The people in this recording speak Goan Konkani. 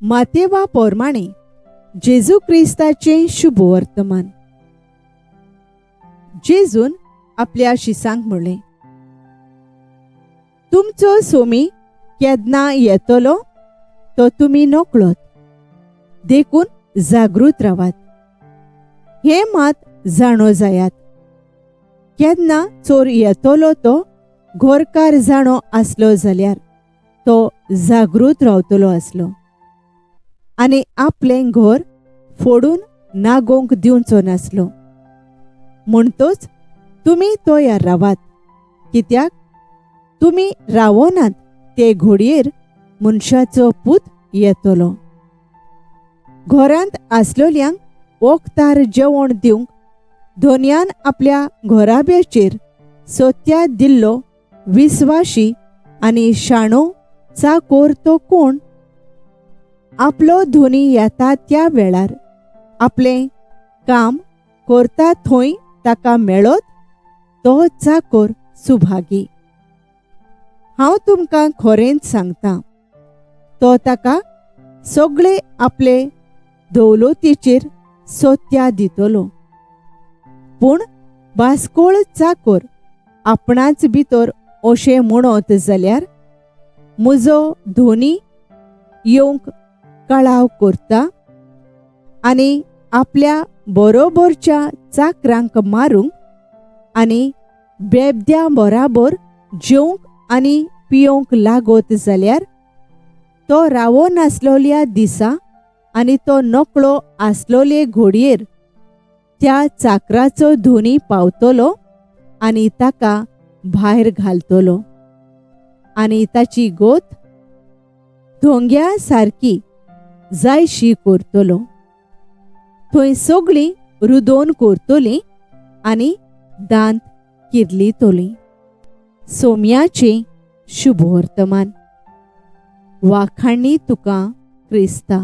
मातेवा पोरमाणें जेजू क्रिस्ताचें शुभवर्तमान. जेजून आपल्या शिसांक म्हणलें, तुमचो सोमी केन्ना येतलो तो तुमी नकळत, देखून जागृत रावात. हें मात जाणो जायात, केन्ना चोर येतलो तो घरकार जाणो आसलो जाल्यार तो जागृत रावतलो आसलो आनी आपलें घर फोडून नागोवंक दिवचो नासलो. म्हणटच तुमी तयार रावात, कित्याक तुमी रावनात ते घोडयेर मनशाचो पूत येतलो. घरांत आसलोल्यांक वखदार जेवण दिवंक धनयान आपल्या घराब्याचेर सत्या दिल्लो विस्वाशी आनी शाणो चाकोर तो कोण? आपलो धनी येता त्या वेळार आपलें काम करता थंय ताका मेळत तो चाकोर सुभागी. हांव तुमकां खरेंच सांगता, तो ताका सगळे आपले दौलतीचेर सत्या दितलो. पूण बास्कोळ चाकोर आपणाच भितर अशें म्हणत जाल्यार म्हजो धनी येवंक कळाव करता आनी आपल्या बरोबरच्या चाकरांक मारूंक आनी बेबद्यां बराबर जेवंक आनी पियोवंक लागत जाल्यार तो रावो नासलोल्या दिसा आनी तो नकळो आसलोले घोडयेर त्या चाकराचो धनी पावतलो आनी ताका भायर घालतलो आनी ताची गोत धोंग्या सारकी जायशी करतलो. थंय सगळीं रुदोन करतलीं आनी दांत किर्लितलीं. सोम्याचें शुभवर्तमान. वाखाणी तुका क्रिस्ता.